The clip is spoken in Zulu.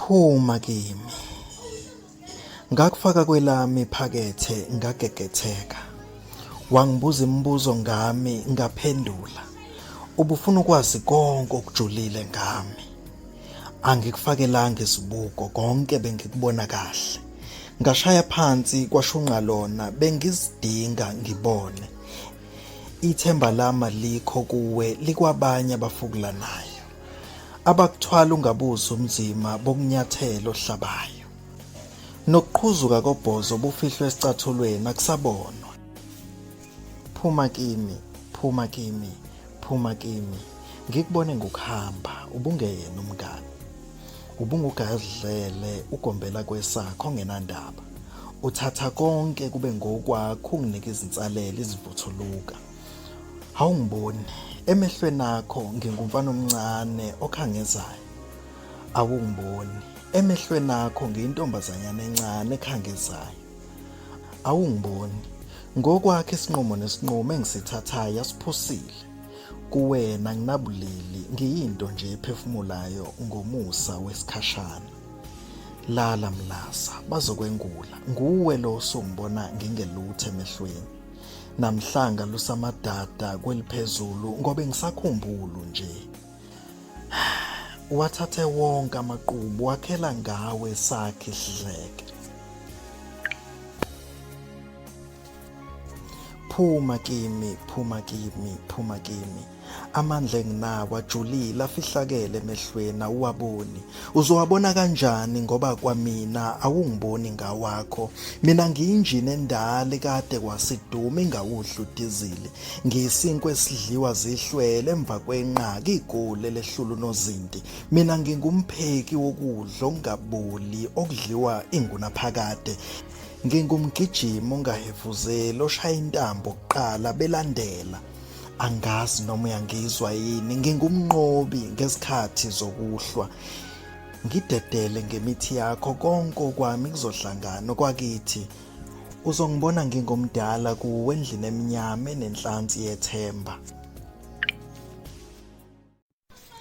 Phuma kimi. Ngakufaka kwelami iphakethe ngagegetheka. Wangibuza imibuzo ngami ngaphendula. Ubufuna ukwazi konke okujulile ngami. Angikufakelanga izibuko konke bengikubona kahle. Ngashaya phansi kwashunqa lona bengizidinga ngibone. Ithemba lami alikho kuwe likwabanye abafukulanayo. Abakuthwala ungabuzi umzima bokunyathela ohlabayo. Nokuqhuzuka kobhozo bufihlwe esicathulweni akusabonwa. Phuma kimi, phuma kimi, phuma kimi. Ngikubone ngokuhamba ubungeyena umngani. Ubungugadlele ugombela kwesakho ongenandaba. Uthatha konke kube ngokwakho unginike izinsalela izivuthuluka. Awungiboni emehlweni akho ngingumfana omncane okhangezayo. Awungiboni emehlweni akho ngiyintombazanyana encane ekhangezayo. Awungiboni ngokwakho isinqumo nesinqumo engisithathayo asiphusile. Kuwena nginabulili ngiyinto nje ephefumulayo ngomusa wesikhashana. Lala Mlasa bazokwengula nguwe lo osungibona ngingelutho emehlweni. Namhlanga lusamadada kweliphezulu ngobe ngisakhumbulu nje. Uwathathe wonke amaqubu wakhela ngawe sakhe isidleke. Phuma kimi, phuma kimi, phuma kimi. Amandla enginawo ajulile afihlakele emehlweni awuwaboni. Uzowabona kanjani ngoba kwamina awungiboni ngawakho. Mina ngiyinjini endala kade kwasiduma ingawudli udizili. Ngiyisinkwa esidliwa zihlwele emva kwenqaka igoli elehlula unozinti. Mina ngingumpheki wokudla okungaboli okudliwa ingunaphakade. Ngingumgijimi ongahefuzeli oshaya intambo kuqala belandela. Angazi noma uyangizwa yini, ngingumnqobi ngezikhathi zokuhlwa. Ngidedele ngemithi yakho konke okwami kuzohlangana okwakithi. Uzongibona ngingomdala kuwe endlini emnyama enenhlansi yethemba.